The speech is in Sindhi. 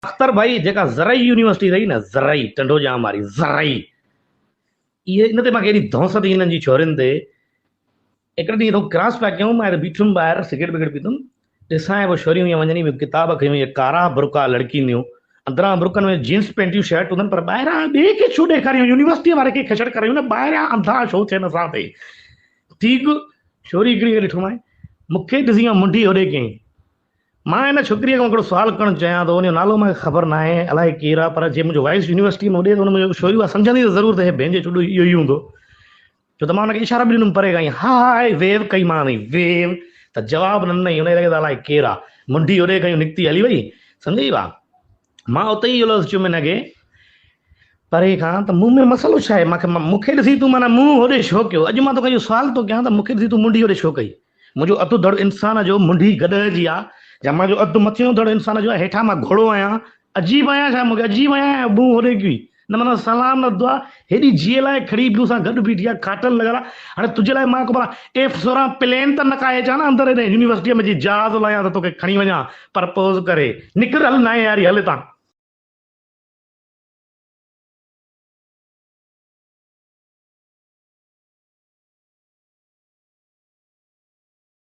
اختر ڀائي جيڪا زرعي يونيورسٽي رهي نه زرعي ٽنڊو ڄام واري زرعي اهي ان تي مانکي ايڏي ڌونس ٿي انهن جي ڇورين تي هڪڙي ڏينهن ٿو ڪراس پيا ڪيون مان بيٺم ٻاهر سگريٽ وگريٽ پيتم ڏسان پوء ڇوريون ائين وڃن ٻيون ڪتاب کنيون اهي ڪارا برقعا لڙڪينديون اندران برقعن ۾ جينس پينٽيون شرٽ هوندن پر ٻاهران ٻئي کي ڇو ڏيکاريون يونيورسٽي واري کي کچڙ ڪرايون نه ٻاهران انڌا ڇو ٿين اسان تي ٺيڪ ڇوري هڪڙي کي ڏٺو مان مونکي ڏسي منڍي هوڏي ڪيائين مان ان ڇوڪريء کان هڪڙو سوال ڪرڻ چاهيان ٿو، ان جو نالو مون کي خبر ناهي، الائي ڪير آهي، پر جي منهنجو وائيس يونيورسٽيء ۾ اڏي ته ان منهنجو ڇوري اها سمجهندي ته ضرور ته هي ڀينجي چوڏو اهو ئي هوندو. ڇو ته مان ان کي اشارا به ڏنم پري کان ائين ها ها آهي ويو ڪئي مان ائين ويو ته جواب نه ڏنائين، ان کي لڳي ته الائي ڪير آهي. منڍي اڏي کنيون نڪتي هلي وئي. سمجهي وئي ڀاء. مان اتي ئي اهو لفظ چيم هن کي پري کان ته مون ۾ مسئلو ڇا آهي؟ مان کي مون کي ڏسي تون معنيٰ منهن هوڏي ڇو ڪيو؟ اڄ مان توکان اهو سوال ٿو ڪيان ته مون کي ڏسي تون منڍي هوڏي ڇو ڪئي؟ منهنجو اڌ ڌڙ انسان جو منڍي گڏهه جي آ يا منهنجو اڌ مٿيون ڌڙ انسان جو آ هيٺان مان گهوڙو آهيان عجيب آهيان ڇا مون کي عجيب آهيان ۽ منهن هوڏي ڪيئي نه معنيٰ سلام نه دعا هيڏي جيء لاء کڙي مون سان گڏ بيٺي آ کاٽل لڳل آ هاڻي تنهنجي لاء مان ڪو ڀلا ايف 16 پلين ته نه ڪاهي اچان نه اندر هيڏانهن يونيورسٽيء ۾ جي جهاز لاهيان ته توکي کڻي وڃان پرپوز ڪري نڪر هل ناهي ياري هل هتان.